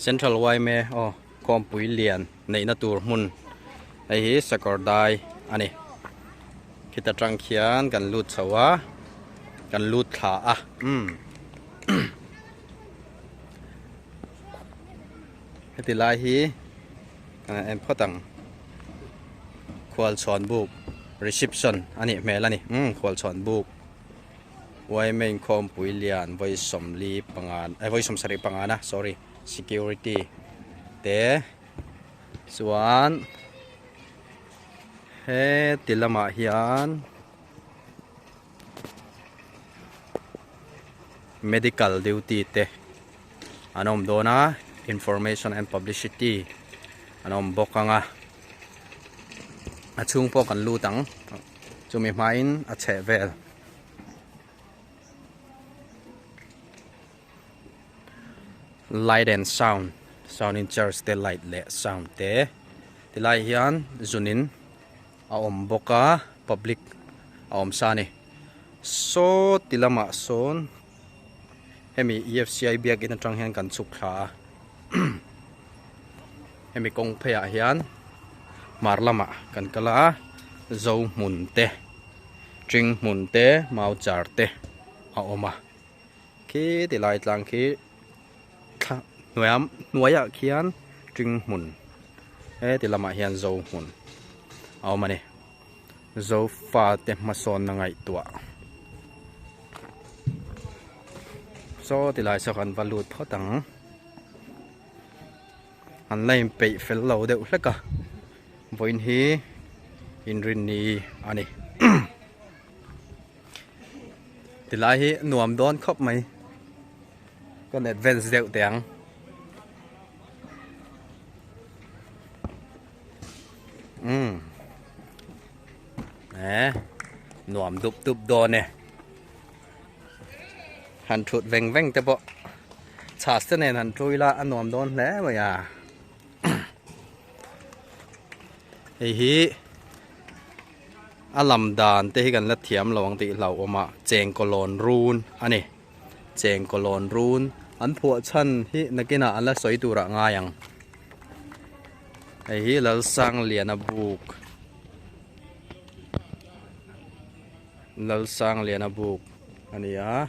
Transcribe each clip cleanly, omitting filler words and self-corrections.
Central yma aw khawmpui lian neihna tur hmun hei hi sakawr dai a ni khita tang khian kan lut chho a kan lut thla a umm heti lai hi kan en phawt ang khualchhawn buk reception a nih hmel a ni umm khualchhawn buk. Yma inkhawmpui lian vawi sawmli panga eh vawi sawmsarih pangana sorry security te chuan heti lamah hian medical duty te an awm dawn a information and publicity an awm bawk ang a a chhung pawh kan lut ang chumi hmain a chheh vel. Light and sound sound in charge te light leh sound te tilai hian zunin a awm bawk a public a awm sa a ni saw ti lamah sawn hemi E_F_C_I biakin atang hian kan chhuk thla a hemi kawng pheiah hian hmar lamah kan kal a zo hmun te. Tring hmun te mau char te a awm a khi ti lai tlang khi thla hnuaia hnuaiah khian tring hmun heti lamah hian zo hmun a awm a ni zofa te hmasawnna ngaihtuah saw ti lai saw kan va lut phawt ang an la inpeih fel lo deuh hlek a vawiin hi inrinni a ni tilai hi nuam dawn khawp mai kan advance deuh teh ang. Umm eh nuam dup dup dawn e. Han thut veng veng te pawh chhas te nen han ṭui la a nuam dawn hle mai a hei hi a lam dan te hi kan la thiam lo ang tih hlauhawm a chengkawlawn run a ni chengkawlawn run an phuah chhan hi nakinah an la sawi turah ngai ang hei hi Lalsangliana buk. Lalsangliana buk a ni a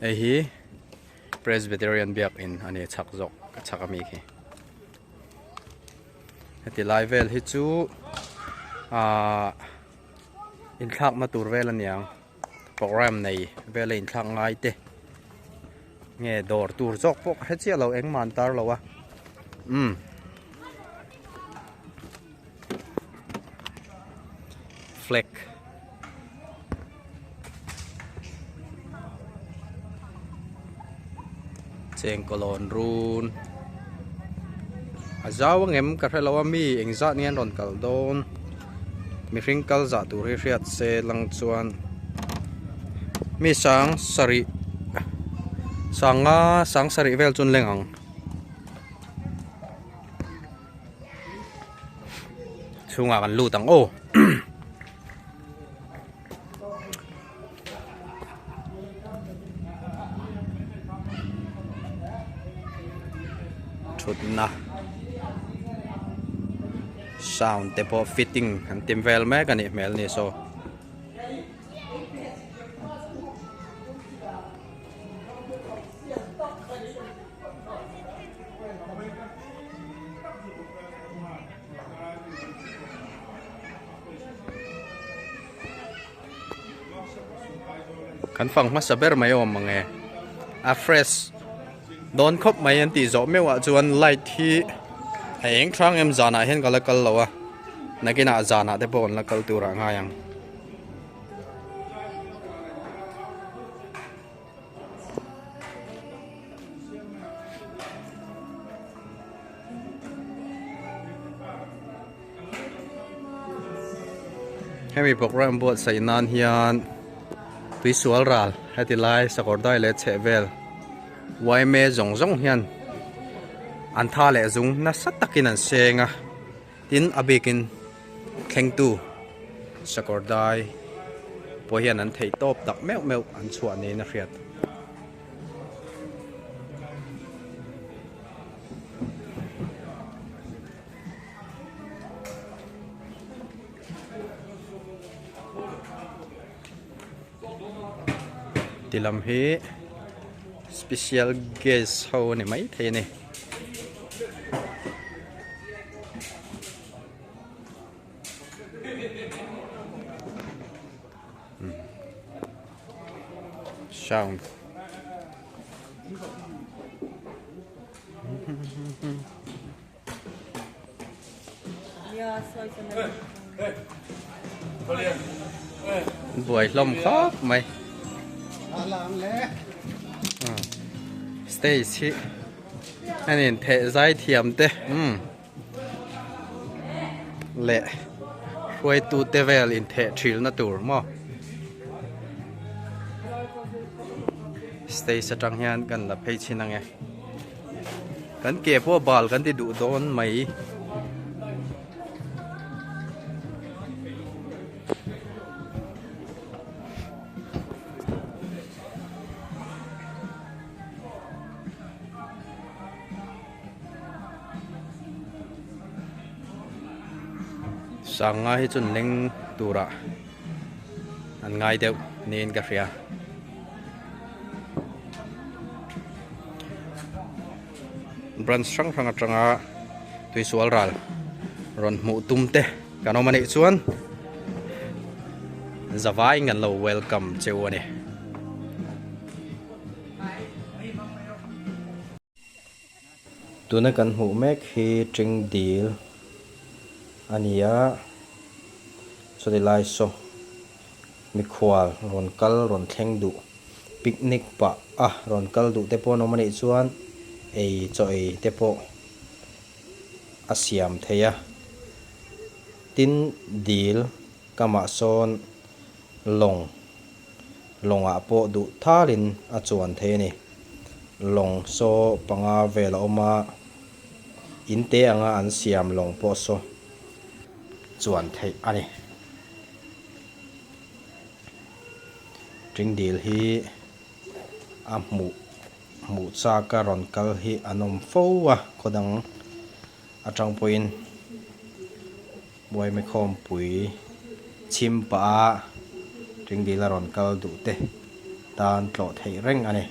hei hi Presbyterian biakin a ni chhak zawk a chhak ami khi heti lai vel hi chu ahh inthlakna tur vel a niang program nei vel a inthlak ngai te nge dawr tur zawk pawh ka hre chiah lo engmah an tar lo a umm. Flag Chengkawlawn run a zau angem ka hrelo a mi engzat nge an rawn kal dawn mihring kal zah tur hi hriat se lang chuan mi sang sarih sanga sang sarih vel chu an leng ang. Chhungah kan lut ang aw. Thutna sound te pawh fitting an tim vel mek a nih hmel ni saw. Kan fang hmasa ber mai awm ang e a fresh dawn khawp mai an tih zawh meuh ah chuan light hi a eng hrang em zanah hian ka la kal lo a nakinah zanah te pawh an la kal turah a ngai ang. Hemi program buatsaih nan hian tuisual ral heti lai sakawr dai leh chheh vel yma zawng zawng hian an tha leh zung nasa takin an seng a tin a bikin thlengtu sakawr dai pawh hian an theih tawp tak meuh meuh an chhuah niin a hriat. Ti lam hi special guest ho a ni maithei a ni. Sound. Buai hlawm khawp mai. Stage hi an intheh zai thiam te umm leh hruaitu te vel intheh thilna tur maw stage atang hian kan la phei chhin ang e. Kan ke pawh bal kan ti duh dawn mai. Sanga hi chu leng turah an ngai deuh niin ka hria. Branch hrang hrang atanga tuisual ral rawn hmuh tum te kan awm a nih chuan zavaiin kan lo welcome cheu a ni. Tuna kan hmuh mek hi Tring Dil a ni a, chuti lai saw mikhual rawn kal rawn thleng duh picnic pah a rawn kal duh te pawh an awm a nih chuan ei chaw ei te pawh a siam thei a, tin dil kamah sawn lawng lawngah pawh duh thalin a chuan thei a ni. Lawng saw panga vel a awm a, in te anga an siam lawng pawh saw chuan theih a ni. Ṭingdil hi a hmuh hmuh chak a rawn kal hi an awm fo a, khaw dang atang pawhin Buaime khawmpui chhim pah a Ṭingdil a rawn kal duh te tan tlawh theih reng a ni.